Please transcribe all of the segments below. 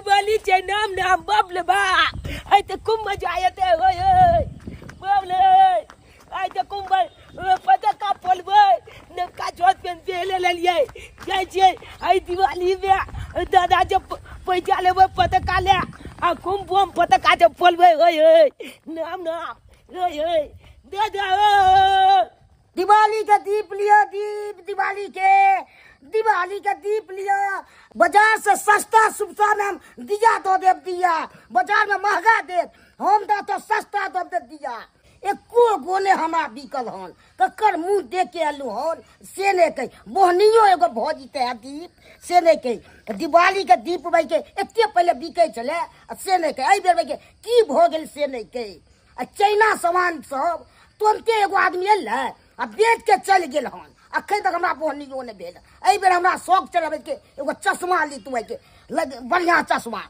दिवाली छै नाम नाम बाप ले बा आइ तऽ खूब मजा एतै होय होय बाप ले आइ तऽ खूब पटाखा फोड़बै नवका शर्ट पेंट पहिरे लेलियै जाइ छियै आइ दिवालीमे दादा जे पैसा लेबै पटाखा ले आ खूब बम पटाखा जे फोड़बै होय होय नाम नाम होय होय दादा हो। दिवाली के दीप लिअ, दीप दिवाली के, दिवाली के दीप लिअ। बाजार से सस्ता सुबसा में हम दिया दऽ देब, दिया बाजार में महंगा देब, हम दऽ तो सस्ता दऽ देब दिया। एको गो ने हमरा बिकल हन, ककर मुँह देख के एलहुँ हन से नहि कहि, बोहनियो एगो भऽ जेतै आ दीप से नहि कहि। दिवाली के दीप भाई के एते पहिले बिकै छलै आ से नहि कहि, एहि बेर भाई के की भऽ गेल से नहि कहि। आ चाइना सामान सब तुरन्ते एगो आदमी एलै आ बेच के चलि गेल हन, अखन तक हमरा बोहनियो नहि भेल। एहि बेर हमरा शौक चढ़बै के एगो चश्मा लीतू के लग, बढ़िआँ चश्मा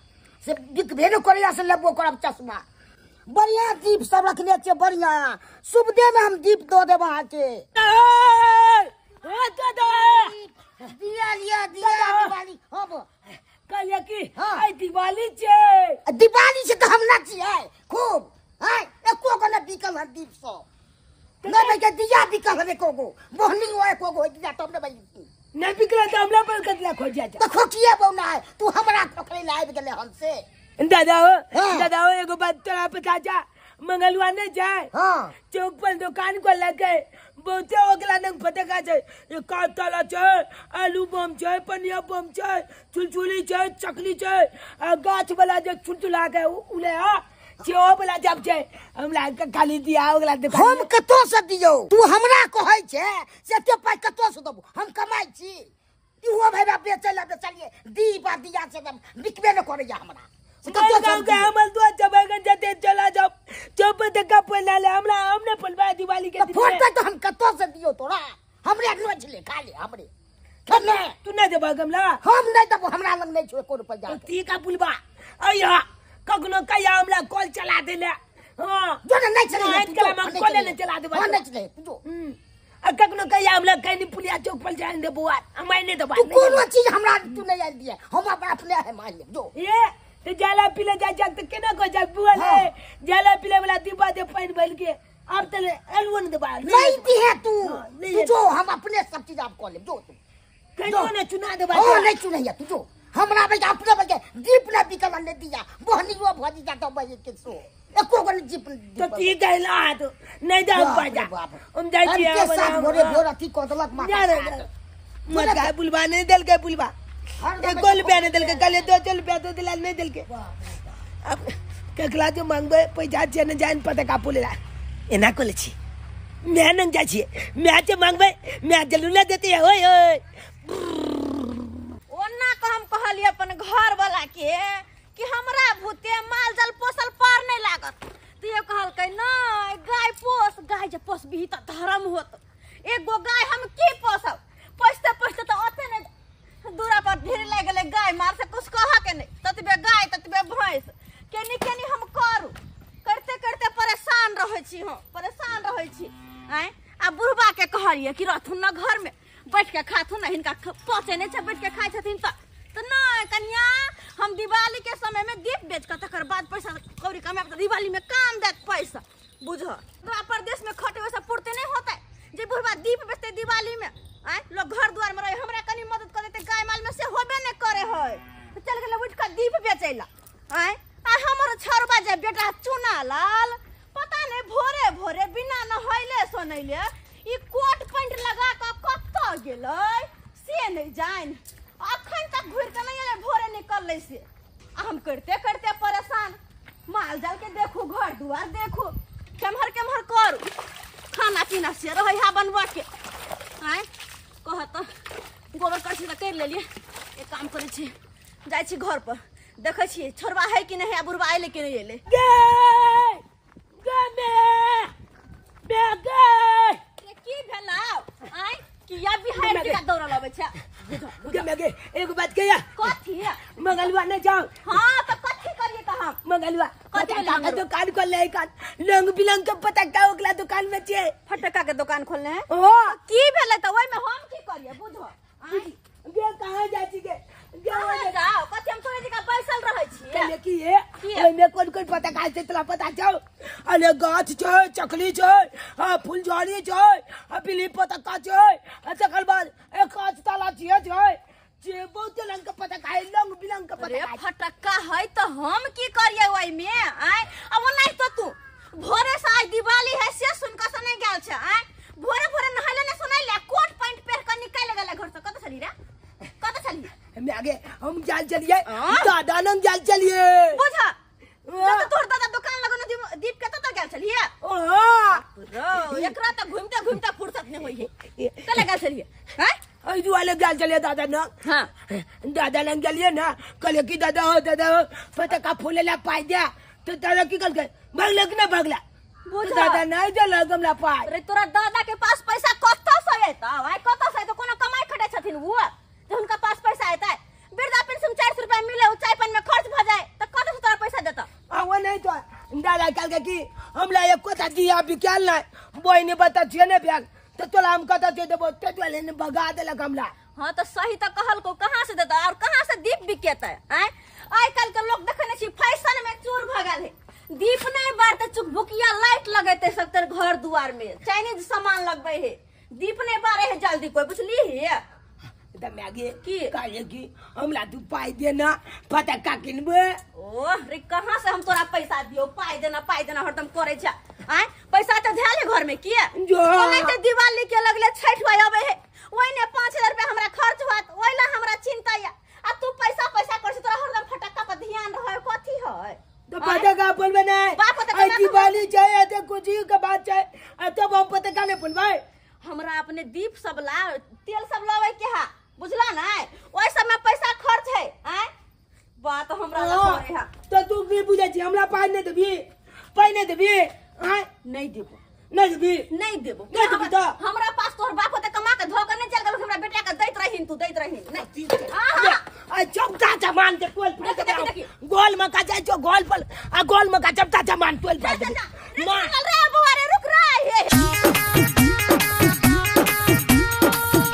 से बिकबे नहि करैया से लेबो करब चश्मा। बढ़िआँ दीप सब रखने छियै, बढ़िआँ सुविधेमे हम दीप दऽ देब अहाँके। दिया लिअ, दिया दिवाली। हाँ बो कहलियै कि हाँ। आइ दिवाली छै। दिवाली छै तऽ हम नचियै खूब। हैं एको गो नहि बिकल हन दीप सब, नहि भाई के दिया बिकल हन एको गो, बोहनी हो एको गो दिया तब ने भाई। नहि बिकल तऽ हमरा पर कतला खोजिया जा। तऽ खोकिए बौना है, तू हमरा खोखले ला आबि गेलै हन से। दादा हो, हाँ। दादा हो, एगो बात तोरा पता जा, मंगलवा नहीं जाए हाँ। चौक पर दुकान को लगे बहुते ओकरा नंग फटका छै, एक ताला छै, आलू बम छै, पनिया बम छै, चुलचुली छै, चकली छै, आ गाछ वाला जे चुलचुला के उले हा सेहो वाला जब छै, हमरा के खाली दिया ओकरा दुकान। हम कतौ से दियौ? तू हमरा कहै छै से एते पाइ कतौ से देबौ? हम कमाइ छी, इहो भाई बाप बेचै लए बेचलियै दीप आ दिया से एकदम बिकबे नहि करैया हमरा। से कतौ से गाँव के दियौ? हमर दोस्त जब अगर जते चला जाओ चौक पर देखा पड़ला ले हमरा, हम नहीं पड़वा दिवाली के तऽ दिन। फोड़तै तऽ हम कतौ से दियौ तोरा? हमरे नोच ले खाली हमरे खेने। तू नहीं देबा गमला? हम नहीं देबो, हमरा लग नहीं छौ एको रुपैया। ठीक है पुलबा अइहा कखनो कहिया हमरा कॉल चला देले। हाँ जो ने नहीं चले, नहीं तू चला, जो, हम नहीं कॉले चले। नहीं चला देबा। हाँ, नहीं चले, तू जो। आ कखनो कहिया हमरा कहीं पुलिया चौक पर जान दे बुआ, हम नहीं देबा। तू कोनो चीज हमरा तू नहीं आयल दिए, हम अपने है मान ले जो। ये तो जाला पीले जा जा तो केना को जा बुआ ले। हाँ। जाला पीले वाला दीपा दे पानी भर के अब तो अलवन ने देबा। नहीं दी है तू। हाँ, नहीं तू है। जो, हम अपने सब चीज आप कॉल ले जो तू। कहीं जो। ने चुना देबा। हाँ, नहीं चुनैया तू जो। हमरा भाई अपने भाई दीप ना बिकल ने दिया, बोहनी वो भजी जाता भाई के सो एको गो जीप तो ठीक है ला तो नहीं जा बाप रे बाजा। बाप। हम जाई छी हम के साथ हम भोरे भोर अथी कऽ देलक माथा जा रे, खा जा। के। मत का बुलवा नहीं देल के बुलवा। हर दम एको रुपया नहीं देल के, कहले दो चल रुपया दो दिला नहीं देल के। अब केकरा जो मांगबे पैसा छै ने जान पता का पुलेला। एना कोले छी। मैं नंग जाइ छी। मैं जे मांगबे, मैं जलू ले देती है, ओए ओए। ओना के हम कहलियै अपन घर वाला के कि हमरा भूते माल जाल पोसल पार नहीं लागत। तो ये कहलकै नहीं गाय पोस, गाय जे पोसबही तऽ धर्म होत। एगो गाय हम की पोसब, पोसते पोसते तऽ ओते नहि दूरा पर ढेर लागि गेलै गाय मार से कुछ कहऽ के नहि, ततबे गाय ततबे भैंस, केनी केनी हम करू, करते करते परेशान रहै छी हम, परेशान रहै छी। आँय आ बुढ़बा के कहलियै कि रहथुन न घर में बैठ के खाथुन न, हिनका पचै नहि छै बैठ के खाइ छथिन तऽ नहि कनिया हम दिवाली के समय में दीप बेच के तकर बाद पैसा कौड़ी कमाएब तऽ दिवाली में काम देत पैसा। बुझ तो परदेश में खटे वैसा पूर्ति नहीं होता जे बुढ़बा दीप बेचते दिवाली में। आँय लोग घर द्वार में रहे हमरा कनी मदद कर देते गाय माल में से होबे नहीं करे है, तो चल गेलै उठ के दीप बेचै ला। आँय आ हमर छरबा जे बेटा चुना लाल पता नहीं भोरे भोरे बिना नहैले सोनैले ई कोट पैंट लगा के कतऽ गेलै से नहीं जानि, अखन तक घुरि के नहीं एलै, भोरे निकललै से। आ हम करते करते परेशान, माल जाल के देखू, घर दुआर देखू, केम्हर केम्हर करू, खाना पीना से रहै हा बनबऽ के। आँय कह तऽ गोबर करसी तऽ करि लेलियै, एक काम करै छी जाइ छी घर पर देखै छियै छोड़बा है कि नहीं है, बुढ़बा अयलै कि नहीं अयलै। गे, गे मे, मे गे। रे, की भेलौ? आँय किया बिहार के दौड़ल अबै छै? गे मे गे, एगो बात कहिया? कथी? मंगलवा नहीं जाओ। हाँ, तो कथी करिए तऽ हम? मंगलवा। कथी भेलै पटाखा के मंगलवा? दुकान खोलले है कान। रंग बिरंग के पटाखा ओकरा दुकान में छै। फटका के दुकान खोलने है? ओ। की भेलै तऽ ओहिमे हम की करिए बुझो? आँय? गे कहाँ जाइ छी गे? गे, कहाँ ओने जाओ? कथी हम तोरे जकाँ बैसल रहै कहले कि ये ओइमे कोन कोन पताका छै तोरा पता छौ? अरे गाछ छै, चकली छै, आ फुलझड़ी छै, आ बिल्ली पताका छै, आ तकर बाद एक कांच ताला छियै छै जे बहुत रंग के पताका है, रंग बिरंग के अरे पताका। फटक्का है तो हम की करिए ओइमे? आय अब नहीं तो तू भोरे से आज दिवाली है से सुन के से नहीं गेल छै। आय भोरे भोरे नहले ने सुनैले कोट पैंट पहिर के निकल गेले घर से। कत छली रे, कत छली? हम आगे हम जाल चलिए, दादा नंग जाल चलिए। बुझा तो तोर दादा दुकान लगन दीप के तो गेल छलिए। रो एकरा त घुमते घुमते फुर्सत नहीं होई है। कले गेल छलिए? हैं ओइ दुआले गेल चलिए दादा न। हां दादा नंग गेलिए ना, कहले कि दादा हो दादा हो फटका फूले ला पाई दिया। तो दादा की कहलकै भगला कि ना भगला? दादा नहीं देलक हमरा पाई। अरे तोरा दादा के पास पैसा कत से एतौ? आइ कत से एतौ? कोनो कमाई खटै छथिन वो जे हुनका पास पैसा एतै? वृद्धा पेंशन 400 रुपया मिले, उ चाय पान में खर्च भ जाए त कत से तोरा पैसा देतौ? आ वो नहीं तो दादा कहलकै कि हमरा एको टा दिया बिकायल नहीं, बहिनी बता छियै ने भेल तो तोरा हम कत दे देबो, ते दुआरे ने भगा देलक हमरा। हाँ तो सही तो कहलको, कहाँ से देतौ और कहाँ से दीप बिकेतै? आँय आइ काल्हि के लोग देखे नहीं छी फैशन में चूर भ गेल है। दीप नहीं बारते चुकभुकिया लाइट लगेते सबतर घर दुआर में, चाइनीज सामान लगबे है, दीप नहीं बारे है जल्दी कोई, बुझली है? त मैगी की कहले कि हमरा तू पाई देना फटक्का किनबे। ओह रे कहाँ से हम तोरा पैसा दियो? पाई देना पाई देना हरदम करे छ। आँय पैसा तो धैल है घर में किया? जो ओने ते दिवाली के लगले छठ हुआ आबे है, ओइने 5000 रुपया हमरा खर्च होत, ओइला हमरा चिंता या। आ तू पैसा पैसा कर तोरा हरदम फटक्का पर ध्यान रहे कथी है? तो पटाखा फुलबे नहीं। बाप पटाखा आई ना दिवाली चाहे तो कुछ ही के बात चाहे, आ तब हम पटाखा नहीं फुलवाए। हमरा अपने दीप सब ला तेल सब लावे के हा, बुझला ना? ओइ सब में पैसा खर्च है। आँय बात हमरा ला करे हा। तो तू की बुझै छी हमरा पाई नहीं देबी? पाई नहीं देबी? आँय नहीं देबो, नहीं देबी, नहीं देबो, नहीं देबी तो हमरा पास तोहर बाप होते कमा के धो के नहीं चल गेल, हमरा बेटा के दैत रहिन, तू दैत रहिन नहीं। आ चौथा जमान के टोल पर देखी, देखी। गोल में का जाय छो, गोल पर आ गोल में का चौथा जमान टोल पर जा, जा, रे, चल रे बउआ रे, रुक रे।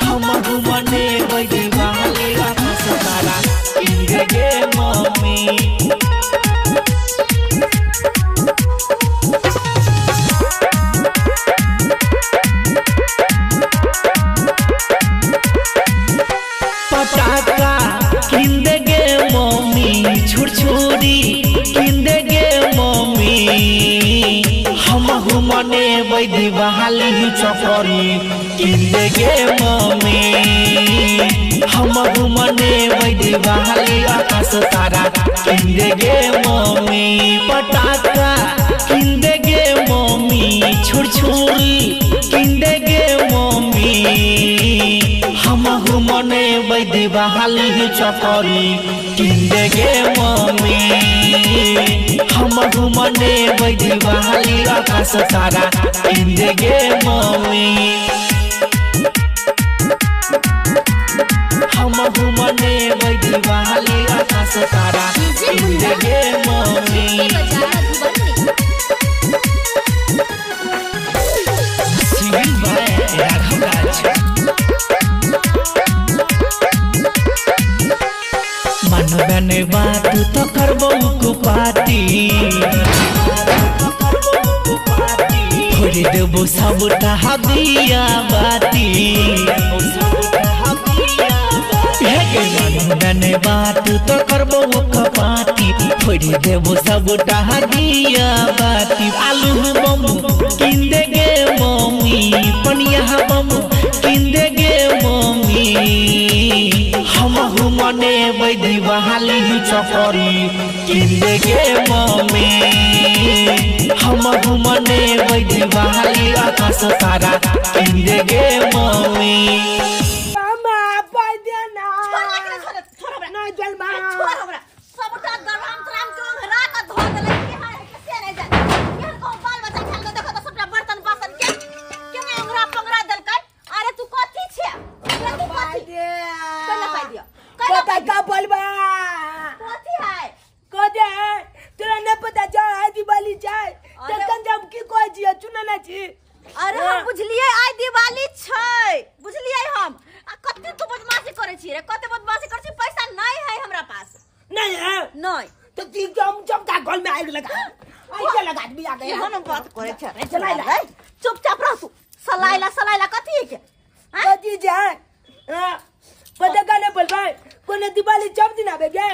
हम घुमने दिवाली आकाश तारा किन गे मम्मी। पटाखा किन गे मम्मी, छुरछुरी किन गे मम्मी। हम घुमने दिवाली चकरी किन गे मम्मी। हम घुमने दिवाली आकाश तारा किन गे मम्मी। पटाखा किन गे मम्मी, छुरछुरी किन गे मम्मी। हम घुमने दिवाली चकरी किन गे मम्मी। हम घुमने दिवाली आकाश तारा किन गे मम्मी। हम घुमने दिवाली आकाश तारा किन गे मम्मी। सिंगिंग बाय राघव राज। मन बने बात तो करबो कुपाती, फोड़ देबो सबटा हदिया बाती। मन बने बात तो करबो कपाती, फोड़ देबो सबटा हदिया बाती। आलू बम किन दे गे मम्मी, पनिया बम किन दे गे मम्मी। हम घुमने दिवाली चकरी किन गे मम्मी। हम घुमने दिवाली आकाश तारा किन गे मम्मी। मामा पाई देना। छोड़ रे, छोड़, छोड़ हमरा। नहीं चल मां, छोड़ हमरा। सबटा दराम तराम के ओंघरा के धो देले की हाय के से नहीं जाने। केहन को बाल बच्चा खेल के देखो तो सबटा बर्तन बासन के केना ओंघरा पंगरा देलकै। अरे तू कथी छे? अरे तू पाई कथी? दे। कैला पाई दियो? कैला पाई पटाखा बोलबा कथी है? कदे तोरा न पता जा आई दिवाली जाए अरे- तखन जब की कहै छियै चुना ना छी। अरे हम बुझलियै आइ दिवाली छै, बुझलियै हम। आ कते तू बदमाशी करै छी रे, कते बदमाशी करै छी? पैसा नहीं है हमरा पास। नहीं है? नहीं। तो ठीक हम जब का गल में आग लगा आग लगा आदमी आ गया। केहन बात करे छै रे? चलाइला। चुपचाप रह तू। सलाइला सलाइला कथी है के? कथी जाए हां पता का ने बोलबै कोने दिवाली जब दिन आबे गे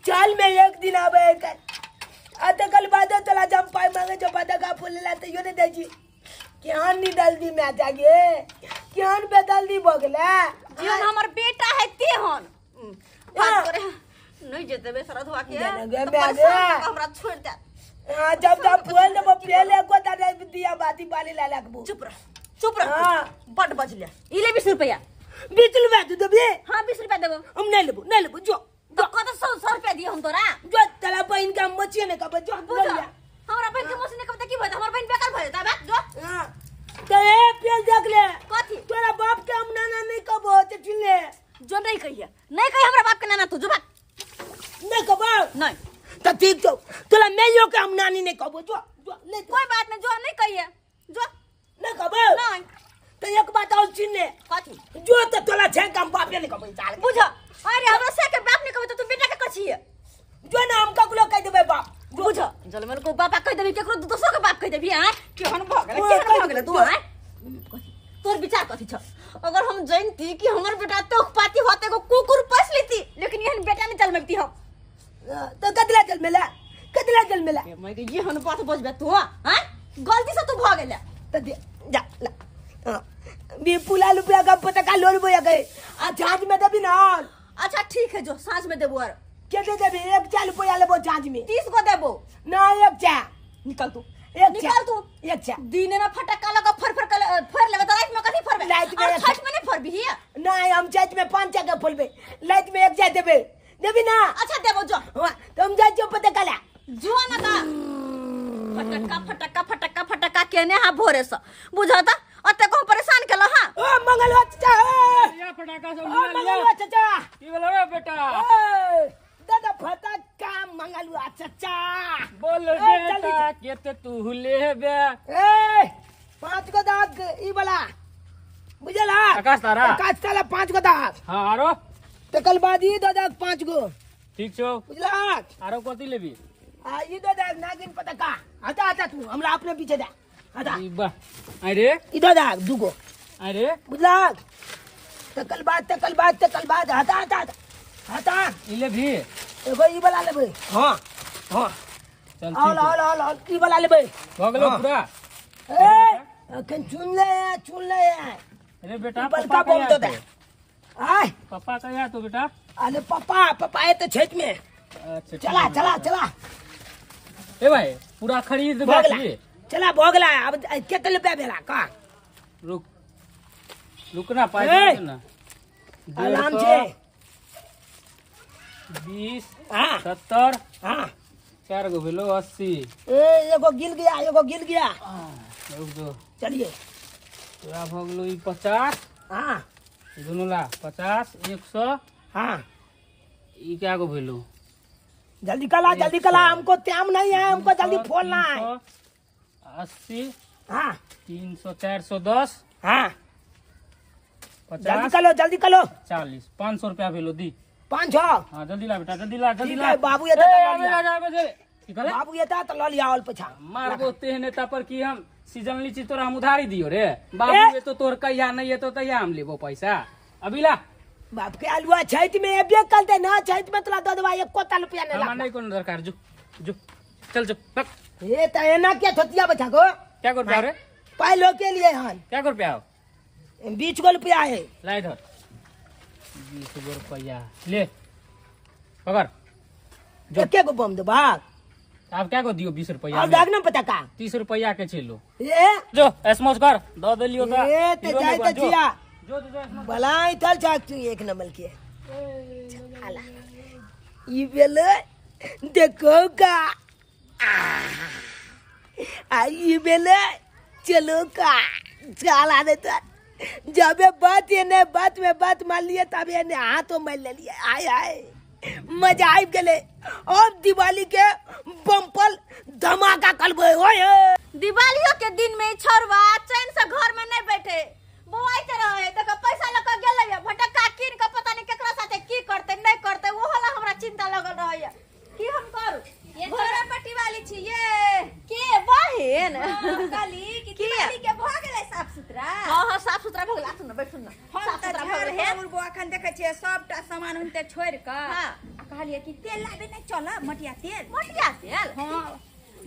साल में एक दिन आबे कर आ त कल बाद तोला जब पाई मांगे जो पता का फूल ला त यो ने दे जी केहन नी डाल दी मैं जागे केहन बेदल दी बगला जीवन हमर बेटा है तेहन बात करे नहीं जेते बे सरधवा के गे तो परेशान हमरा छोड़ दे। हां जब जब फूल ने पहले को दादा दिया बाती बाली ला लगबो। चुप रह चुप रह। बड बजले ई ले 20 रुपया। 20 रुपया तू देबे? हां 20 रुपया देबो। हम नहीं लेबो नहीं लेबो जो तो कत 100 रुपया दियो हम तोरा जो तला बहिन का मचिए ने कब जो हमरा बहिन के मछली कब की भय हमर बहिन बेकार भय जेता बे जो। हां त ए पेल देख ले कथी तोरा बाप के हम नाना नहीं कबो त सुन ले जो नहीं कहिए नहीं कहिए हमरा बाप के नाना तू जो बात नहीं कबो नहीं त ठीक छौ तोरा मैयो के हम नानी नहीं कबो जो जो नहीं कोई बात नहीं जो नहीं कहिए जो नहीं कबो नहीं त एक बात और सुन ले कथी जो त तोला छै हम बाप नहीं कबो चाल बुझ। अरे हमरा से के बाप नहीं कबो त तू बेटा के कछिए जो ना हम ककरो कह देबै बाप बुझ जलमन को बापा कह देबी केकरो दोसर के बाप कह देबी हां केहन भ गेलै केहन भ गेलै तू हां तोर विचार कथी छ? अगर हम जानती कि हमर बेटा तो पाती होते को कुकुर पोस लेती लेकिन एहन बेटा नहीं जन्मती हम तो कदला जन्मेला कदला जन्मेला मैं के एहन बात बजबे तू हां गलती से तू भ गेलै त दे जा ला बी पुला रुपया का पता का लोन बोया गए आ जांच में देबी ना। अच्छा ठीक है जो साँझ में देबो और केते देबी? एक चार रुपया लेबो जांच में 30 गो देबो ना एक चा निकल तू एक निकल तू एक चा दिन में फटक्का लगा फर फर फर लेबे त रात में कथी फरबे? रात में छठ में नहीं फरबी ना हम छठ में 5 चा के फरबे रात में एक चा देबे देबी ना। अच्छा देबो जो हां तो हम जाय जो पता काला जो ना का फटक्का फटक्का फटक्का फटक्का केने हा भोरे से बुझत अते को परेशान केल हां। ओ मंगलवा चाचा या फटाका सब ओ मंगलवा चाचा की बोलबे रे बेटा? ए दादा फटक्का मंगलवा चाचा बोल बेटा केते तू लेबे? ए 5 गो दाग ई वाला बुझला आकाश तारा आकाश तारा 5 गो दाग। हां आरो तकल बाद ई दो दाग 5 गो ठीक छौ बुझला। आरो कथी लेबी? आ ई दो दाग नागिन पटका हटा हटा तू हमरा अपने पीछे जा हटा ई बा अरे ई दो दाग 2 गो अरे बुझला। तकल बाद तकल बाद तकल बाद हटा हटा हटा ई लेबी एगो ई वाला लेबै। हां हां चल all all all all ई वाला लेबै भ गेलो पूरा। ए अखन चुन ले चुन ले। अरे बेटा बड़का बम दो दे आय पापा कहिया तो बेटा? अरे पापा पापा आए तो छठ में। अच्छा चला चला चला ए भाई पूरा खरीद बाकी चला भोगला। अब केते रुपया भेला का? रुक रुकना पाई ना आराम से 20 हां 70 हां 4 गो भेलो 80। ए एगो गिल गया एगो गिल गया। रुक जो चलिए तोरा भ गेलो ई 50। हां दुनू ला 50 100। हां ई क्या गो भेलो? जल्दी कला जल्दी कला हमको टाइम नहीं है हमको जल्दी फोड़ना है। 80 हां 300 410 हां 50 जल्दी कलो जल्दी कलो 40 500 रुपया भेलो दी 500। हां जल्दी ला बेटा जल्दी ला जल्दी ला बाबू ये तो की कहले बाबू ये तो ल लिया ऑल पछा मारबो तेहने ता पर की हम सीजन लीची तोरा हम उधारी दियो रे बाबू ये तो तोर कहिया नहीं ये तो तहिया हम लेबो पैसा अभी ला बाप के आलुआ छैत में एबे कल दे ना छैत में तोरा दऽ देबा एको ता रुपया नहीं हमरा नहीं कोनो दरकार जो जो चल जो बक ए त एना के थोतिया बचा को क्या कर रुपया रे पाई लो के लिए हन क्या कर रुपया 20 गो रुपया है ला इधर 20 गो रुपया ले पकड़ जो के गो बम देबा आप क्या को दियो 20 रुपया अब दाग ना पता का 30 रुपया के छेलो ए जो एसमोज कर the देलियो त ए ते जाय त जिया जो जो भलाई चल जा तू एक नंबर के आला ई बेले देखो का आ ई बेले चलो का चला दे तो जबे बात ये ने बात में बात मान लिए तब ये ने हाथों में ले लिए आय आय मजा आबि गेलै। और दिवाली के बम्पल धमाका करबै। ओए दिवालियों के दिन में छोरवा चैन से घर में नहीं बैठे बौआइते रहे। देखो पैसा लऽ के गेलै भटक्का कीन के पता नहीं केकरा साथे की करते नहीं करते ओहो ला हमरा चिंता लगल रहैया। की हम करू? ये छोरा पट्टी वाली छी ये। के बहिन? कहली कि दिवाली के भ गेलै साफ सुथरा। हां हां साफ सुथरा भ गेल। आथुन न बैठुन न। हम साफ तऽ सुथरा भ झाड़ गेल हे। झाड़ू अखन देखै छियै सबटा सामान हुनते छोड़ि कऽ हां। आ कहलियै कि तेल लाबे नहि चल मटिया तेल। मटिया तेल? हां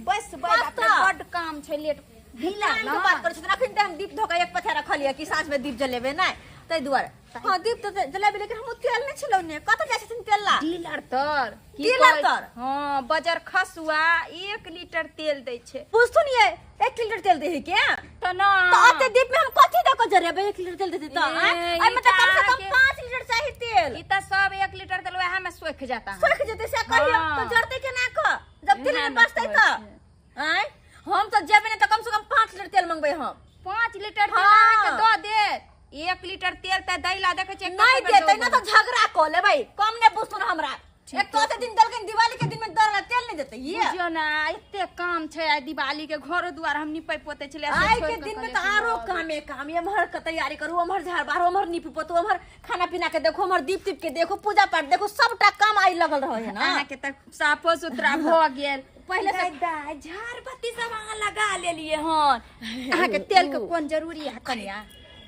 बस बाप रे बड काम छै लेट ढीला के बात करै छथिन। अखन तऽ हम दीप धोका एक पथेरा खलियै कि साँझ में दीप जलेबै नहि ताहि दुआरे। हां दीप तऽ जलेबै लेकिन हम तेल नहि छलौ ने। कतऽ जाइ छथिन तेल ला? डीलर तर। डीलर तर? हां बजर खसुआ 1 लीटर तेल दै छै। पूछथुन ये 1 लीटर तेल दै है के? तऽ ना तऽ ओते दीप में हम कथी दऽ कऽ जरेबै? 1 लीटर तेल देतै तऽ आँय? एहिमे तऽ कम से कम 5 लीटर चाही तेल। ई तऽ सब 1 लीटर तेल वएह में सोखि जाता है। सोखि जेतै से कहियो तऽ जरतै केना कऽ जब तेल नहि बचतै तऽ? आँय हम तऽ जेबै ने तऽ कम से कम 5 लीटर तेल मंगबै हम। 5 लीटर तेल अहाँके दऽ देत? 1 लीटर तेल तऽ दैला देखै छियै नहि देतै ने तऽ झगड़ा कऽ लेबै। कम नहि बुझथुन हमरा। एक तो दिन देलखिन दिवाली के दिन में दर तेल नहीं देते ये। बुझियो ना एते काम छै आइ दिवाली के घरो दुआर हम निपै पोतै छलियै। आइ के दिन में तऽ आरो कामे काम। एम्हर के तैयारी करू, ओम्हर झाड़ बाहर, ओम्हर नीप पोतू, ओम्हर खाना पीना के देखो, ओम्हर दीप तीप के देखो, पूजा पाठ देखो, सबटा काम आइ लगल रहे है ना। अहाँके तऽ साफो सुथरा भऽ गेल। पहिले से झाड़ बत्ती सब अहाँ लगा लेलियै हन। अहाँके तेल के कोन जरूरी है कनिया?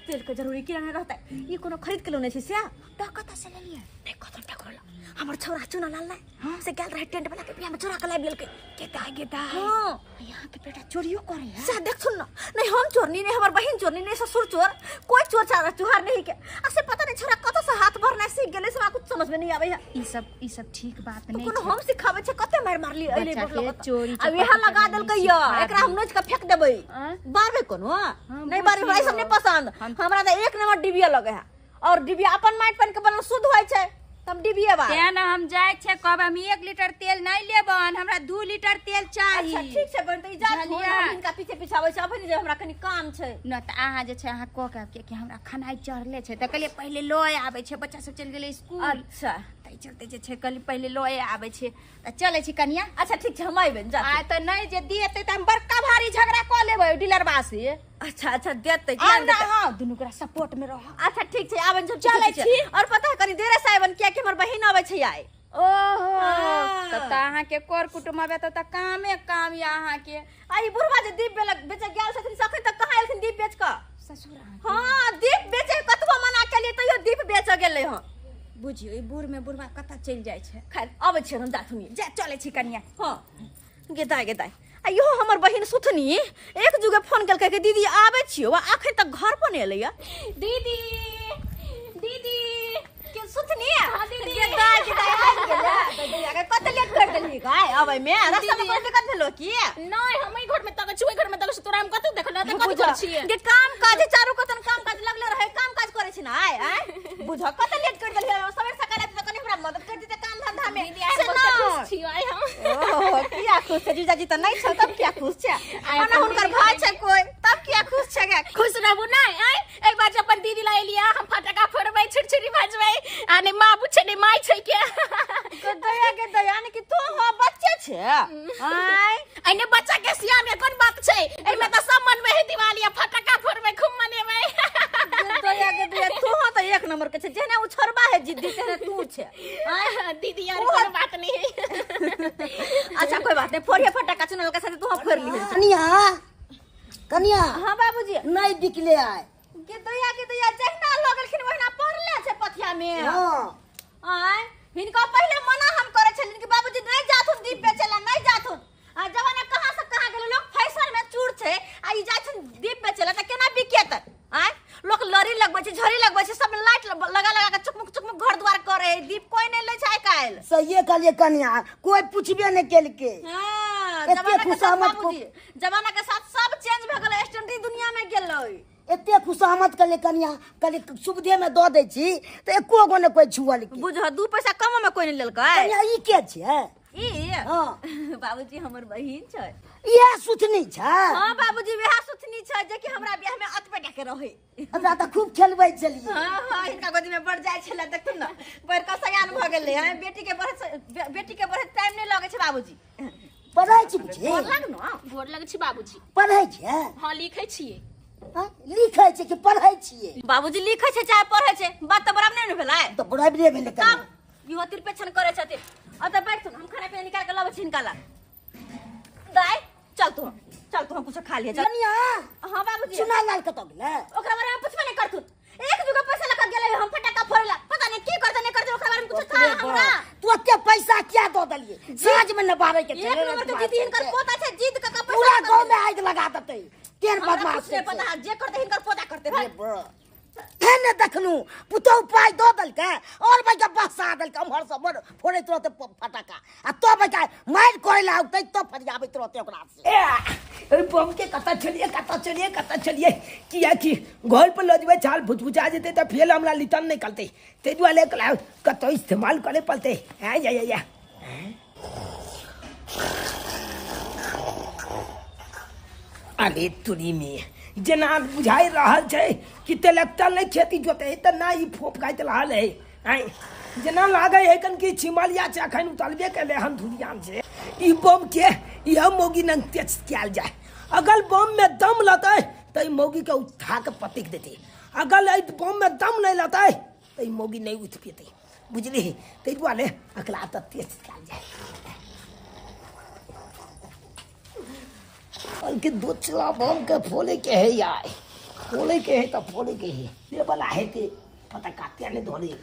तेल के जरूरी किया नहीं रहता? ई कोनो खरीद के लोने छै से तऽ कतऽ से लेलियै? नहीं कतऽ टकरल हमर छौरा चुना लाल नहीं हां से गेल रहे टेंट वाला के बियाह में चोरा के लाबि लेलकै। गेदा गेदा। हां यहाँ के बेटा चोरियो करे है। से देखथुन न नहीं हम चोरनी नहीं हमर बहिन चोरनी नहीं ससुर चोर कोई चोर चार चुहार नहीं के। आ से पता नहीं छोरा कतऽ से हाथ भरना सीख गेलै से हमरा कुछ समझ में नहीं आबै है। ई सब ठीक बात नहीं। कोनो हम सिखाबै छै कते मार मारली अइले बच्चा चोरी आ इहा लगा देलकै य एकरा हम नोच के फेंक देबै। बारबे कोनो नहीं बारबे हमरा ई सब नहीं पसंद। हमरा तऽ 1 नंबर डिबिया लगे है और डिबिया अपन माटि पानि के बनल शुद्ध होइ छै। हम डिबिया बा तें ना हम जाइ छै कहब हम 1 लीटर तेल नहीं लेबन हमरा 2 लीटर तेल चाही। अच्छा ठीक छै बहन तऽ ई जात हम हिनका पीछे पीछे आबै छै अभी जे हमरा कनी काम छै न तऽ अहाँ जे छै अहाँ कह के कि हमरा खानाइ चढ़ले छै तऽ कहलियै पहिले लऽ आबै छै बच्चा सब चलि गेलै स्कूल। अच्छा ताहि चलते जे छै कहलियै पहिले लऽ आबै छै तऽ चलै छी कनिया। अच्छा ठीक छै हम अयबै जा। आइ तऽ नहि जे देतै तऽ हम बड़का भारी झगड़ा कऽ लेबै डीलरबा से। अच्छा अच्छा देतै किया? हां दुनू गोरा सपोर्ट में रह। अच्छा ठीक छै आबन जब चलै छी। और पता है कनी देर से आबन किया कि हमर बहिन आबै छै आइ। ओहो तब तऽ अहाँके कर कुटुम्ब आबै तब तऽ कामे काम या अहाँके। आ ई बुढ़वा जे दीप बेच गेल छथिन से अखन तक कहाँ एलखिन दीप बेच कऽ? ससुर। हां दीप बेचे कतबो मना केलियै तैयो दीप बेच गेलै हँ। बुझियौ ई बूढ़ में बुढ़वा कतऽ चलि जाइ छै। खैर अबै छियै हम जाथुनी। जा चलै छी कनिया। हां गेदाय गेदाय। आ इहो हमर बहिन सुथनी एक जुगे फोन केलकै कि दीदी आबै छियौ आ अखन तक घर पर नहि एलैया। दीदी दीदी के सुथनी? हां दीदी गेदाय गेदाय आबि गेलै। कते लेट कर देलही गाय आबै में? रास्ता में कोई दिक्कत भेलो की? नहीं हम ई घर में तक छी ओइ घर में तक छी तोरा हम कतौ देखल त कथि कर छियै? के काम काज चारू कतन काम काज लगले रहे काम काज करै छी ना आय आय बुझ कते लेट कर देलही। सवेर सकाल आबि त कनी हमरा मदद कर देते काम धंधा में। दीदी आइ बहुत खुश छी आइ हम। ओहो किया खुश छै? जीजाजी तऽ नहि छौ तब किया खुश छै? आ ना हुनकर भाई छै कोई तब किया खुश छै? खुश रहबू नहि आइ एक बार अपन दीदी ला एलिया हम फटका फोड़बै छुरछुरी भजबै आ नहि बाबू छै नहि माय छै के दया के दया ने कि तू हो बच्चे छै आय एने बच्चा के सिया में कोन बात छै? एमे तऽ सब मनबै है दिवाली आ फटका फोड़बै खूब मनेबै। दया के दया तू हो तऽ 1 नंबर के छै जेना उ छोड़बा है जिद्दी तेने तू छै। आय दीदी यार कोनो बात नहीं है। अच्छा कोई बात नहीं फोड़िए फटका चुनल के साथ तू हम फोड़ ली। कनिया कनिया। हां बाबूजी नहीं बिकले आय के दया जहिना लगलखिन ओहिना पड़ले छै पथिया में। हां आय हिनका पहिले मना हम करे छलिन कि बाबूजी नहीं जाथुन दीप बेचेला नहीं जाथुन। आ जमाना कहां से कहां गेल लोग फैशन में चूर छै आ ई जाथुन दीप बेचेला त केना बिकेत? आय लोग लड़ी लगबै छै झड़ी लगबै छै सब लाइट लगा लगा के चुकमुक चुकमुक घर द्वार करे दीप कोई नहीं लै छै आइ काल्हि। सहिए कहलियै कनिया कोई पुछबे नहीं केलकै। हां एते खुशामद जमाना के साथ सब चेंज भ गेलै स्टैंडर्ड दुनिया में गेलै। एते खुशामद कहलियै कनिया कहलियै सुविधे में दऽ दै छी तऽ एको गो ने कोई छुअलकै। बुझ 2 पैसा कम में कोई नहीं लेलकै। कनिया ई के छै? ई हां बाबूजी हमर बहिन छै। इएह सुथनी छै? हां बाबूजी वएह सुथनी छै जे कि हमरा बियाह में अतबे टा के रहै। हमरा तऽ खूब खेलबै छलियै। हां हां हिनका गोदी में बढ़ जाइ छलै देखथुन न बड़का सयान भऽ गेलै। हां बेटी के बढ़े टाइम नहीं लगै छै बाबूजी। पढ़ै छी बुझी? गोर लग न गोर लग छी बाबूजी। पढ़ै छै? हां लिखै छियै। लिखै छै कि पढ़ै छियै? बाबूजी लिखै छै चाहे पढ़ै छै बात तऽ बराबर नहि ने भेलै? तऽ बराबरे भेलै। तब इहो तिरपेछन करै छथिन। अब तऽ बैठथुन हम खाना पीना निकाल छै हिनका लग। दाई चल तू, चल तू, हम कुछ खा लिये चल। कनिया। हां बाबूजी। चुना लाल कतौ गेलै? ओकरा बारे में पुछबे नहीं करथुन। एक जुगा पैसा लगा गेलै हम फटाका फोड़ला, पता नहीं की करते नहीं करते, ओकरा बारे में कुछ था हमरा। तू एते पैसा किया दो देलिए? साँझ में न बारै के एक नंबर के जीत हिनकर पोता छै, जीत क पैसा पूरा गांव में आग लगा देतै। तेर बदमाश कुछ नहीं पता, जे करते हिनकर पोता करते भाई। ने देखलू पुतहु पाइ दऽ देलकै और भाई बसा देलकै उम्हर से उम्हर फोड़ैत रहतै फटाका आ तो भाई मारि करै ला औतै तो फरियाबैत रहतै ओकरा से। ए बम के कतऽ चलिए, कतऽ चलिए, कतऽ चलिए, किया कि घर पर लऽ जेबै छाल भुजभुजा जेतै तऽ फेर हमरा लितन नहि करतै, ताहि दुआरे कतौ इस्तेमाल करे पड़तै। या या या अरे तुरी में जेना बुझाइ रहल छै कि तेलकता नहीं खेती जोते है तऽ ना ई फोप खाइत रहल है। आँय जेना लागै है कन कि छिमलिया छै अखन उतलबे केलै हन धुरियान से। ई बम के यह मौगी नंग तेज कयल जाय, अगर बम में दम लतै तऽ ई मौगी के उठा के पटकि देतै, अगर एहि बम में दम नहीं लतै तऽ ई मौगी नहीं उठि पेतै, बुझली? ताहि दुआरे अकला तऽ तेज कयल जाय। के दूसरा बम के फोड़े के है यार, फोड़े के है तो फोड़े के है, ये वाला है कि पता काटिया नहीं धोले।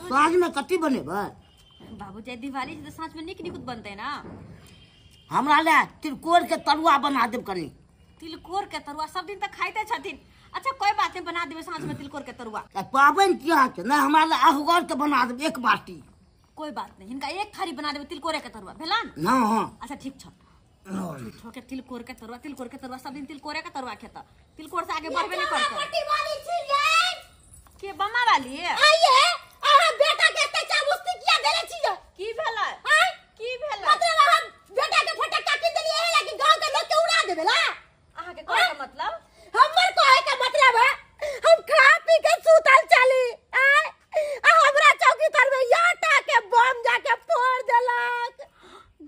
साँझ में कथी बनेबै? बाबूजी दिवाली छै तऽ साँझ में नीक नीक बनतै ना। हमरा ले तिलकोर के तरुआ बना देब कनी। तिलकोर के तरुआ सब दिन तऽ खाइते छथिन। अच्छा कोई बात नहीं, बना देबै साँझ में तिलकोर के तरुआ। पाबनि किया छै ना, हमरा ले अहगर के बना देब एक बाटी। कोई बात नहीं, हिनका एक थारी बना देबै तिलकोरे के तरुआ भेला न? हां हां। अच्छा ठीक छ। झूठो के तिलकोर के तरुआ, तिलकोर के तरुआ सब दिन तिलकोरे के तरुआ खेता, तिलकोर से आगे बढ़बे नहीं करतै। पट्टी वाली छियै के बमा वाली? आइए अहाँ बेटा के एते चाबुस्ती किया देले छियै? की भेलै? आय की भेलै? मतलब अहाँ बेटा के फटक्का की देलियै एहि लागी गांव के लोग के उड़ा देबे ला? अहाँ के कहै के मतलब? हमर कहै के मतलब है हम खा पी के सुतल चली आय आ हमरा चौकी तर में आटा के बम जाके फोड़ देलक।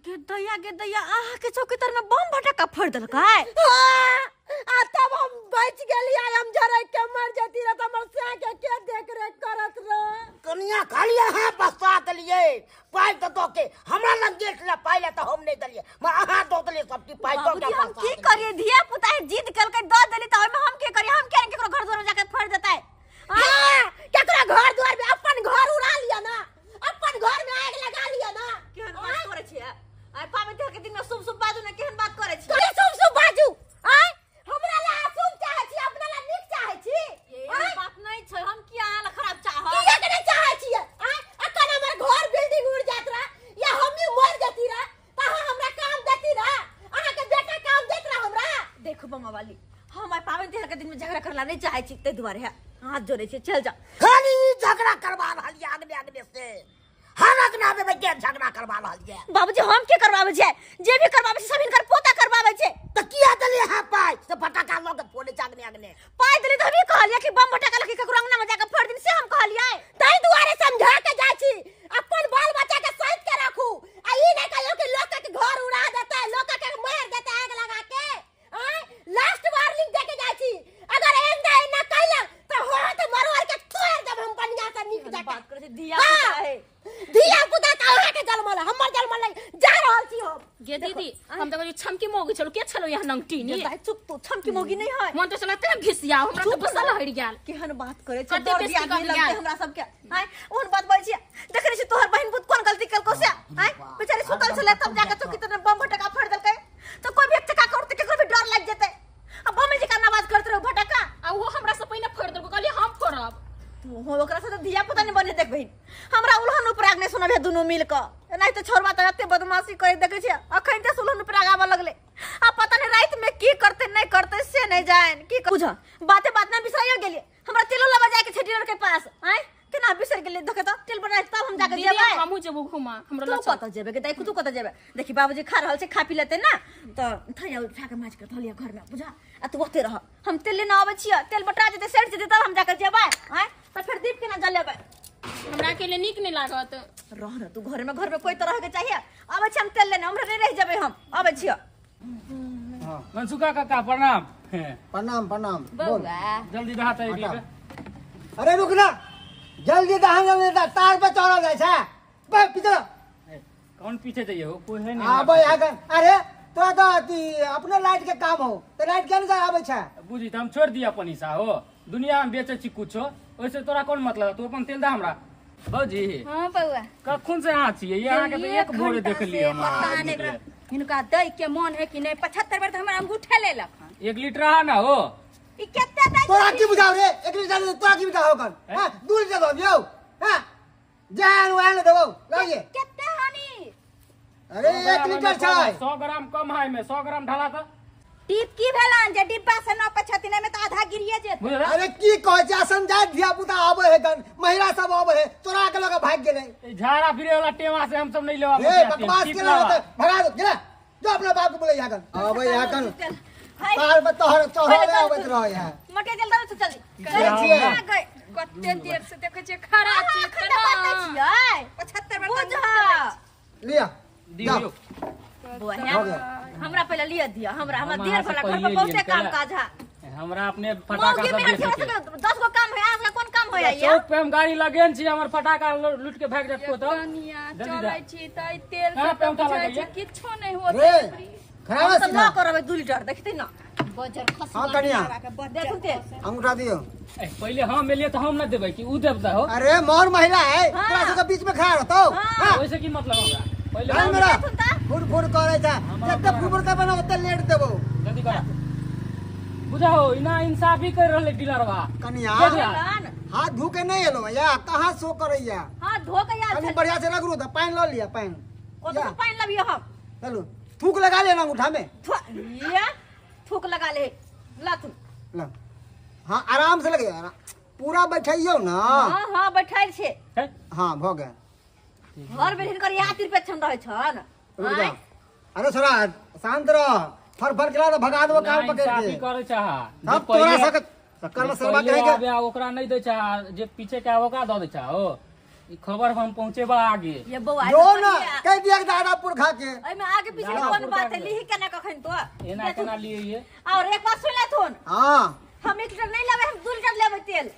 गेदैया गेदैया, अहाँ के चौकी तर में बम फटक्का फोड़ देलकै? हां, आ तब हम बच गेलियै, हम जरै के मर जती रह त हमर साँ के के देख रेख करत रह। कनिया खाली अहाँ बसा देलियै पाइ दऽ दऽ के, हमरा लग गेल छलै पाइ लए तऽ हम नहि देलियै, मगर अहाँ दऽ देलियै सबके पाइ दऽ के। हम की करियै, धिया पुता जिद केलकै दऽ देली तऽ ओहिमे हम की करियै? हम किया केकरो घर द्वार में जाके फोड़ देतै? हां, केकरो घर द्वार में अपन घर उड़ा लिया ना, अपन घर में आग लगा लिया ना। केहन बात करै छियै? आइ पाबनि तिहार के दिन में शुभ शुभ बाजू ने, केहन बात करै छियै? कथी शुभ शुभ बाजू? आय हमरा ला अशुभ चाहै छी, अपना ला नीक चाहै छी? ई बात नहीं छै, हम किया अहाँ ला खराब चाहब? किया के नहीं चाहै छियै? आय अखन हमर घर बिल्डिंग उड़ जात रह या हमनी मर जती रह त अहाँ हमरा काम देती रह? अहाँ के बेटा काम देत रह हमरा? देखू बमा वाली, हम आइ पाबनि तिहार के दिन में झगड़ा करला नहीं चाहै छी, ताहि दुआरे हाथ जोड़ै छी, चल जाओ। खाली झगड़ा करवा रहल ये आदमी आदमी से, हर अगना में के झगड़ा करवा रहल ये। बाबूजी हम के करवाबै छियै? जे भी करवाबै छै सब हिनकर पोता करवाबै छै। तऽ किया देलियै अहाँ पाइ से फटाका लऽ के फोड़ै छै अगने अगने? पाइ देलियै तऽ हमही कहलियै कि बम फटाका लऽ के केकरो अंगना में जाके फोड़ दिन, से हम कहलियै। ताहि दुआरे समझा के जाइ छी अपन बाल बच्चा के सैत के राखू, आ ई नहि कहियो कि लोक के घर उड़ा देतै, लोक के मारि देतै आग लगा के। आँय लास्ट वार्निंग दे के जाइ छी, अगर एना एना कैलक तऽ हाथ मरोड़ के तोड़ि देब हम बढ़िया से नीक जकाँ। बात करै छै धिया पुता है, धिया पुता तऽ अहाँ के जन्मल, हमर जन्मल नहि। जा रहल छी हम। गे दीदी, हम तऽ छलो छमकी मोगी छलो के छलो यहाँ नंगटीनी दाइ चुप तू छमकी मोगी नहीं है मन तो चला ते घिसिया हमरा तो गुस्सा लहर गेल केहन बात करे छै कते डर बेसी दिया कम लगते गेल। हमरा सबके हाय ओहन बात बोलै छियै देखने छी तोहर बहिन बुत कोन गलती केलको से हाय बेचारी सुतल छलै तब जाके चौकी तने बम फटका फोड़ देलकै तो कोई भी एक चक्का करते केकरो भी डर लागि जेतै आ बम जे का आवाज करत रहो फटका आ वो हमरा से पहिने फोड़ देलको कहलियै हम फोड़ब तू हो ओकरा से तो धिया पुता नहीं बने देख बहिन हमरा उलहन उपराग नहीं सुनबे दुनू मिल क नहीं तो छोरबा त एते बदमाशी करे देखै छियै अखन ते उलहन उपराग आबऽ लगले आ पता नहीं रात में की करते नहीं करते से नहीं जान की बुझ बाते बात ना बिसराइयो गेलियै हमरा तेलो लबा जाय के छै डीलर के पास आय केना बिसर गेलियै देखे त तेल बनाय तब हम जाके दीदी जेबै हमहूँ जेबो घुमा हमरो तू लऽ चल कतऽ जेबै गे दाइ तू कतऽ जेबै देखी बाबूजी खा रहल छै खा पी लेतै ना तऽ थैया उठा के माछ के धऽ लिअ घर में बुझा आ तू ओते रह हम तेल लेने आबै छियै तेल बटा जेतै सड़ि जेतै तब हम जाके जेबै आँय तऽ फेर दीप केना जलेबै हमरा अकेले नीक नहीं लागत रह न तू घर में कोई तो रह के चाहिए आबै छी हम तेल लेने हमरा नहीं रह जेबै हम आबै छियै मनसुखा काका प्रणाम प्रणाम प्रणाम बोल जल्दी दहा त एक लीटर अरे रुक ना जल्दी दहा जल्दी दहा तार पे चढ़ल जाइ छै बे पीछे कौन पीछे जाइए हो कोई है नहीं आबै आगे अरे तोरा तो अथी अपने लाइट के काम हो तो लाइट के नहीं आबै छै बुझी त हम छोड़ दिया अपन हिस्सा हो दुनिया में बेचे छी कुछो ओइसे तोरा कौन मतलब तू अपन तेल दा हमरा भौजी हाँ बउआ कखन से अहाँ छियै ये अहाँके तऽ एक भोरे देखलियै हम पता नहीं अहाँके। हिनका दै के मन है कि नहीं 75 बेर तऽ हमरा अंगूठा लेलक हन एक लीटर रहा ना हो ई कते दै तोरा की बुझाव रे एक लीटर तोरा की बुझाव कन हां 2 लीटर दो यौ हां जान वान देबो लाइए कते हानि अरे 1 लीटर छै 100 ग्राम कम है में 100 ग्राम ढाला त टीप की भेलन जे डिब्बा से नपै छथिन एहिमे तऽ आधा गिरिए जेतै बुझल अरे की कहै छै असन जाय धिया पुता आबै है गन महिला सब आबै है तोरा के लगे भाग गेलै झाड़ा फिरे वाला टेवा से हम सब नहीं लेवा ए बकवास के होते भगा दो गेला जो अपना बाप के बोले यहाँ कन आबै यहाँ कन तार पे तोहर चढ़ले आबैत रहे यहाँ मटे जल्दी दो जल्दी छियै। कते देर से देखै छियै खड़ा छी खड़ा बात छियै 75 बेर बुझ लिया दियो बुआ हो गया। हमरा पहले लिया दिया हमरा हमरा हम देर अहाँ से भला घर पर पहिले बहुते लियन, काम कैला? काज है हमरा अपने फटाका मौगी सब में बेचे अथी के 10 गो काम है आज कोन काम होय ये चौक पे हम गाड़ी लगेन छी हमर फटाका लूट के भाग जात को तो कनिया जल्दी जा। चलै छी तऽ ई तेल कहाँ से पे औंटा बुझाइ छै लगैया? किछो नहीं होत रे खराब हम है सब ना करबै 2 लीटर देखते ना बजर हां कनिया देखू तेल अंगूठा दियो ए, पहिले हम एलियै तऽ हम न देबै कि उ देबता हो अरे मोर महिला है तोरा सबके बीच में खड़ा रहतौ हां ओइसे की मतलब हमरा पहिले जान हम मेरा फुर फुर करे छै जते फुर फुर करबे ना ओते लेट देबो जल्दी कर बुझाओ इना इंसाफी कर रहले डीलरवा कनिया देख ला। हाथ धो के नहीं एलो या कहाँ शो करैया हां धो के यार कनी बढ़िया से रगड़ू त पानी ल लिया पानी कत से पानी लबियो हम चलू थूक लगा लेना अंगूठा में ये थूक लगा ले ला तू ला हां आराम से लगे आराम पूरा बैठाइयो ना हां हां बैठाइल छे है? हां भ गया घर में हिनकर यातिर पे छन रहै छन रुक जा अरे छोरा शांत रह फर फर के भगा देबो कान ना पकड़ इंसाफी के करे चाहा सब तोरा सके सकल सरवा पहिले कहे के आबे आ ओकरा नहीं दै चाहा जे पीछे के आवे ओकरा दऽ दै चाहा हो ई खबर हम पहुंचेबा आगे ये बौआ जो ना कह दिया कि दादा पुरखा के एहिमे आगे पीछे के कोन बात है लिही केना कखन तो एना केना लिए ये और एक बात सुन लेथुन हां हम 1 लीटर नहीं लेबै हम 2 लीटर लेबै तेल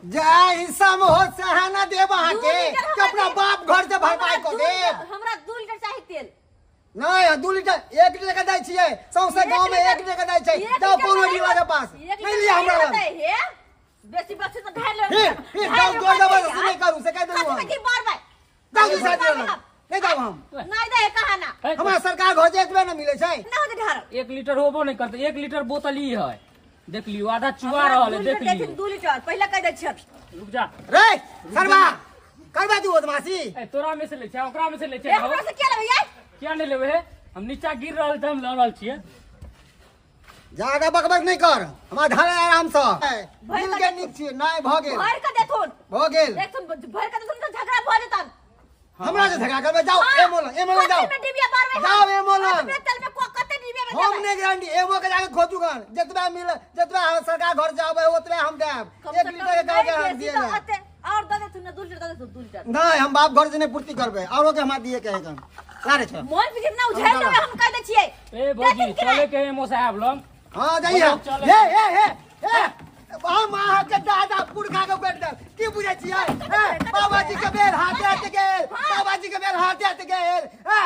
जय हिस्सा में हो सहाना देब अहाँ दू के लीटर कि अपना बाप घर से भरपाई हमरा कर दू देब लीटर- हमरा 2 लीटर चाही तेल नहीं 2 लीटर 1 लीटर के दै छियै सौंसे गांव में 1 लीटर के दै छै एक जाओ लीटर कोनो नहीं डीलर के पास एक नहीं लीटर लिया हमरा नहीं लग होतै, हे बेसी बच्चे तो ढाई ले फिर फिर जाओ जोर जबरदस्ती नहीं करू से कह देलू हम की बार बार जाओ दूसरा डीलर लग नहीं जाओ हम नहीं दे कहा ना है? हमरा सरकार घर से एतबे न मिलै छै ना होते ढार 1 लीटर होबो नहीं करते 1 लीटर बोतल ही है देख लियो आधा चुआ रहल है देख लियो 2 लीटर पहले कह दै छियै रुक जा रे सरवा करबा तू बदमाशी ए तोरा में से ले छै ओकरा में से ले छै ए, हमरा से क्या लेबै यार किया नहीं लेबै हे हम नीचा गिर रहल छै हम लऽ रहल छियै ज्यादा बकबक नहीं कर हमरा ढाले आराम से दिल के नीक छियै नहीं भ गेल भर के देथुन भ गेल देखथुन भर के देथुन तो झगड़ा भ जेतन हमरा से झगड़ा करबे जाओ एमो लग एमो लग जाओ कते में डिबिया बारबे जाओ एमो लग तेल में को कते डिबिया में हम नहीं गारंटी एमो के जाके खोजू गन जितना मिले जितना हम सरकार घर जाबे ओतबे हम देब कम 1 से लीटर के कम गाँव के नहीं हम बेसी दिए तो ना अते और दे देथुन ना 2 लीटर दे देथुन 2 लीटर नहीं हम बाप घर से नहीं पूर्ति करबे औरो के हमरा दिए के है गन ला रे छो मोन भी जितना उझेल देबै हम कह दै छियै ए भौजी चले के एमो साहब लग हां जाइए चले। हे हे हे हे हम अहाँ के दादा पुरखा के बैठ देब की बुझै छियै बाबा जी के बेर हाथे हाथे गेल बाबा जी के बेर हाथे हाथे गेल हैं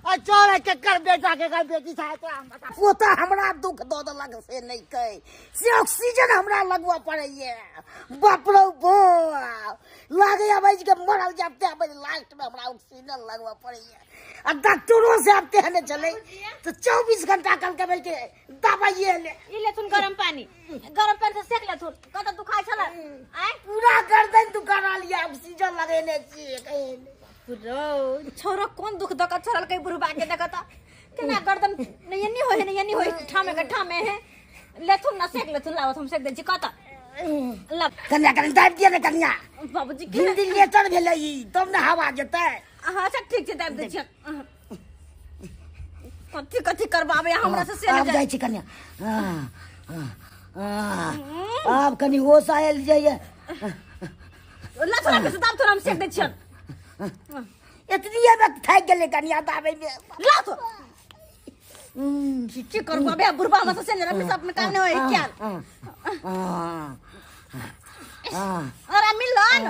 आ चल केकर बेटा केकर बेटी छै तोरा हम बता। पोता हमरा दुख दऽ देलक से नहि कहै, से ऑक्सीजन हमरा लगबऽ पड़ैए। बाप रौ बाप, लागैए बैस के मरल जायब तें लास्ट में हमरा ऑक्सीजन लगबऽ पड़ैए। आ डॉक्टरो साहब तेहने छलै तऽ 24 घंटा कहलकै भाई के दबाइए ले। ई लेथुन गरम पानी, गरम पानी से सेक लेथुन, कतऽ दुखाइ छलै? आँय पूरा गर्दन दुखा रहल यऽ, ऑक्सीजन लगेने छियै। कहीं रौ छोरो कोन दुख दऽ कऽ छोड़लकै बुढ़बा के, देखऽ तऽ केना गर्दन नहि एनी होइ है, नहि एनी होइ, ठामे के ठामे है। लेथुन ना सेक लेथुन, लाबत हम सेक दै छी। कतऽ ला कनिया कनि दाबि दिअ ने कनिया। बाबूजी के वेंटिलेटर भेलै ई, तब ने हवा जेतै। हाँ अच्छा ठीक छै, दाबि दै छी। कथी कथी करबाबै हमरा से से आब जाइ छी कनिया। आब कनि होश आयल जाइए। ला थोड़ा बेसी दाब, थोड़ा हम सेक दै छियन। एतनिए में थाकि गेलै कनिया दाबै में। ला तो की करबाबै बुढ़बा हमरा से से नहि, सब में काम नहि होय क्या। अरे मिलन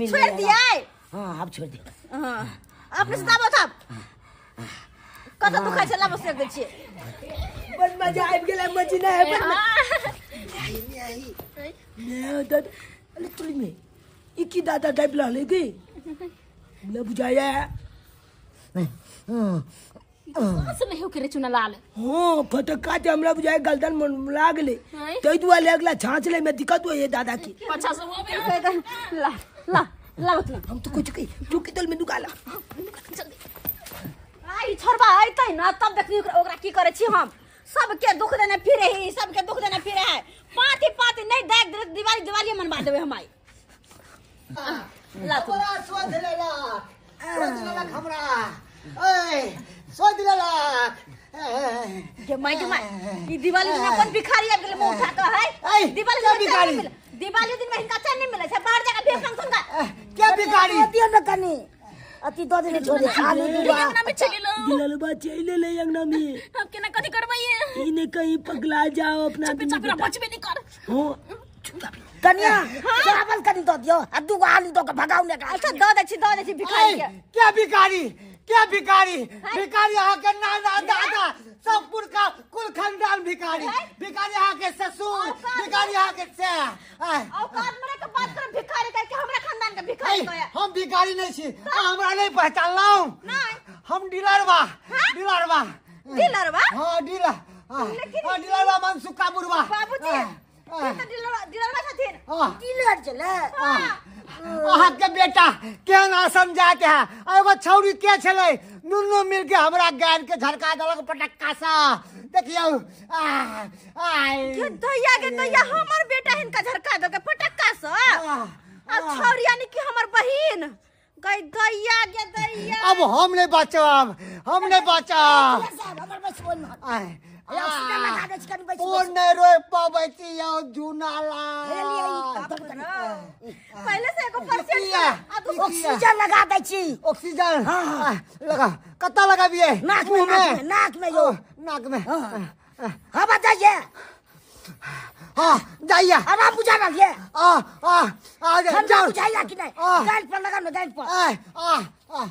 छोड़ दियै। हाँ आब छोड़ दियै। हाँ अपने से दाबो थाप कतऽ दुखाइ छै, लाबो सेक दै छियै। बड़ मजा आबि गेलै मजीना है बड़। दादा अरे तुली में ई की दादा दाबि रहलै गे, हमरा बुझाइया। सांस नहीं हो करे चुनालाल। हाँ फटक्का ते हमरा बुझाय गर्दन में लागले, तै दुआरे अगला छाँच ले में दिक्कत होइए दादा की। अच्छा से हो गया। ला ला ला उतना हम तो कुछ कही चुकी तल में दुकाला जल्दी। आई छोड़बा अइतै ना तब देखनी ओकरा की करै छी हम। सबके दुख देने फिरे ही, सबके दुख देने फिरे है। पाती पाती नहीं देख दिवाली दिवाली मनवा देबै हम आई। ला तू हमरा सोध लेलक, सोध लेलक हमरा, ओए सोध लेलक। गे my गे my, ई दिवाली दिन अपन भिखारी आबि गेलै मुँह उठा कऽ है। दिवाली क्या भिखारी? दिवाली दिन में हिनका चैन नहीं मिलै छै, बाहर जाके भीख मांगथुन का। क्या भिखारी? दियौ ने कनि अति दऽ देने छोड़े आलू दूबा अंगना में चलि लो। दिललबा चलि ले अंगना में। हम केना कथी करबै ई ने कहीं पगला जाओ अपना चुप चाप बचबे नहीं कर। हां कनिया चावल कनि दऽ दियौ आ दूगो आलू दऽ के भगाउ ने। अच्छा दऽ दै छी, दऽ दै छी भिखारी के। क्या भिखारी? क्या भिखारी? भिखारी अहाँ के नाना दादा सब पुरखा कुल खानदान भिखारी। भिखारी अहाँ के ससुर, भिखारी अहाँ के औकात मरे के बात कर भिखारी कह के हमरा खानदान के भिखारी कहे। हम भिखारी नहीं छी, हमरा नहीं पहचानलहुं। नहीं हम डीलर बा, डीलर बा, डीलर बा। हां डीलर, हां डीलर बा मनसुखा बुढ़वा। बाबूजी त डीलर डीलर बा छथिन। डीलर छलै अहाँ के बेटा केहन आसम जात है। एगो छौरी के छलै, दुनू मिल के हमरा गाल के झटका देलक पटक्का सा। देखियौ के दैया के दैया हमर बेटा हिनका झटका देलक पटक्का सा। आ छौरी यानी कि हमर बहिन गई दैया के दैया। अब हम नहीं बचब, हम नहीं बचब। हमर बस बोल ऑक्सीजन लगा दे कनि बैस। ओ नहीं रोइ पाबै छी यौ जुनाला। पहले से एगो परसेंट ऑक्सीजन लगा दै छी। ऑक्सीजन हां लगा, कत्ता लगाबियै? नाक में, नाक में यो, नाक में। हवा जाइए। हां जाइए। आराम बुझा रहल ये। आ आ आ जाओ। बुझाइया कि नहीं? गाल पर लगा न, गाल पर। आ आ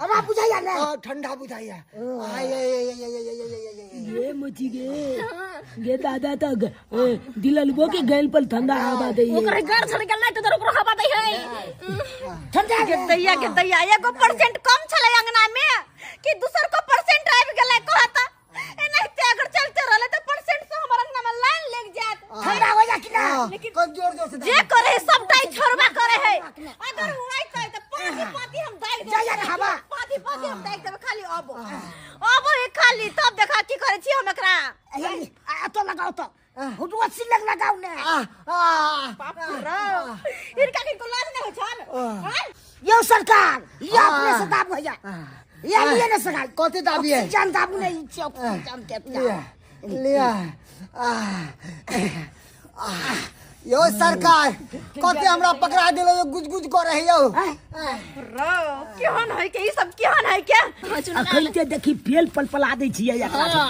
आ बुझाइया ना, ठंडा बुझाइया। ये मुची गे गे दादा तक दिललबो के गैल पर ठंडा हवा दे। ओकरे घर छोड़ के लाइट उधर ओकरो हवा दे है ठंडा। के दैया के दैया एगो परसेंट कम छलै अंगना में कि दूसर को परसेंट आबि गेलै कहता। एनाहिते अगर चलते रहले त परसेंट से हमर अंगना में लाइन लग जात। ठंडा हो जा कि ना? लेकिन जोर जोर से जे करे है सब टाई छोड़बा करे है। अगर उड़ाइतै त पाती पाती हम दाइल जाइया ना हवा। पाती पाती हम दाइल देबै खाली। अबो अबो एक खाली तब देखा की करे छी हम एकरा। आ तो लगाओ तो हुदुआ सिलक लगाओ ने। आ आ बाप रे, इनका के को लाज नहीं हो छन। यो सरकार ये अपने से दाब भैया ये लिए ना सरकार कथी दाबिए? ऑक्सीजन दाबू नहीं छी, ऑक्सीजन के लिया। यो सरकार कथी हमरा पकड़ा देलो, गुज गुज करे है यो। रो केहन है के ई सब, केहन है के? अखन के देखी फेल पलपला दै छियै एकरा।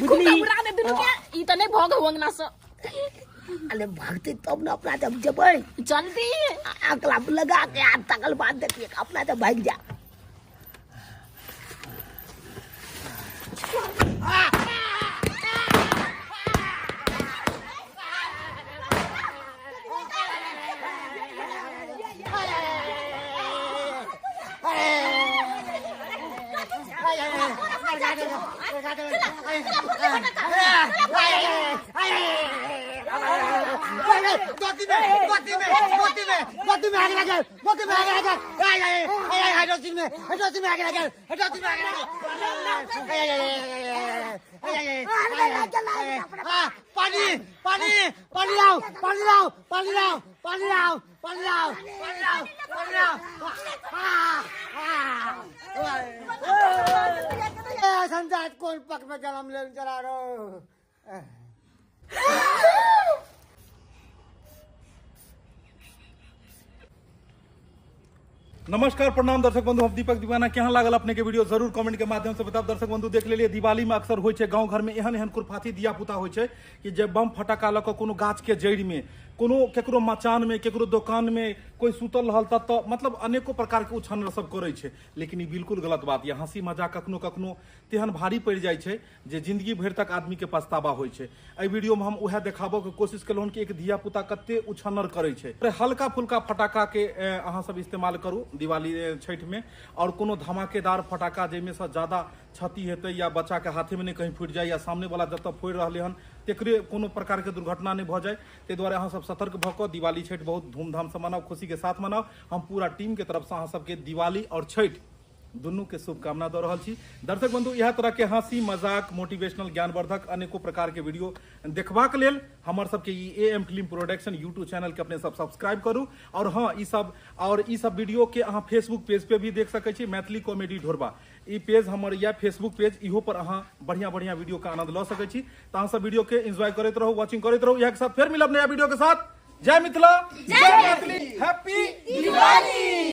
बुझली? उड़ा दे दुनू के, ई त नहीं भोग हो अंगना से। अरे भागते तब ना अपना जब जबै जल्दी अगला लगा के आ तकल बाद देखिए अपना जब भाग जा। पानी पानी पानी लाओ पानी लाओ पानी लाओ पानी लाओ पानी लाओ पानी लाओ पानी लाओ। संजात कौन पक में जन्म ले चला रो। नमस्कार प्रणाम दर्शक बंधु, हम दीपक दीवाना। केहन लागल अपने के वीडियो जरूर कमेंट के माध्यम से बताब। दर्शक बंधु देख लेलिए दिवाली में अक्सर होइ छै गांव घर में एहन एहन कुरफाती धिया पुता होइ छै कि जे बम फटाका लऽ कऽ कोनो गाछ के जड़ि में, कोनो केकरो मचान में, केकरो दोकान में कोई सुतल रहल तब मतलब अनेको प्रकार के उछान सब करै छै। लेकिन ई बिल्कुल गलत बात यऽ। हंसी मजाक कखनो कखनो तेहन भारी पड़ि जाइ छै जे जिंदगी भरि तक आदमी के पछतावा होइ छै। एहि वीडियो में हम उएह देखाबऽ के कोशिश केलहुँ कि एक धिया पुता कते उछन्नर करै छै। हल्का फुल्का फटाका के अहाँ सब इस्तेमाल करू दिवाली छठि में, और कोनो धमाकेदार फटाका जाहिमे से ज्यादा क्षति हेतै या बच्चा के हाथे में नहीं कहीं फूटि जाए या सामने वाला जतऽ फोड़ि रहलै हन तेकरे कोनो प्रकार के दुर्घटना नहीं भऽ जाए। ताहि दुआरे अहाँ सब सतर्क भऽ कऽ दिवाली छठि बहुत धूमधाम से मनाउ, खुशी के साथ मनाउ। हम पूरा टीम के तरफ से अहाँ सबके दिवाली और छठि दुनू के शुभकामना दऽ रहल छी। दर्शक बंधु इएह तरह के हंसी मजाक मोटिवेशनल ज्ञानवर्धक अनेको प्रकार के वीडियो देखबाक लेल हमर सबके ई A M film production YouTube channel के अपने सब सब्सक्राइब करू। और हाँ, ई सब वीडियो के अहाँ फेसबुक पेज पे भी देख सकै छी, मैथिली कॉमेडी ढोरबा ई पेज हमर यह फेसबुक पेज, इहो पर अहाँ बढ़िया बढ़िया वीडियो के आनंद लऽ सकै छी। तऽ अहाँ सब वीडियो के एंजॉय करैत रहू, वॉचिंग करैत रहू। इएह के साथ फेर मिलब नया वीडियो के साथ। जय मिथिला, जय मैथिली, हैप्पी दिवाली।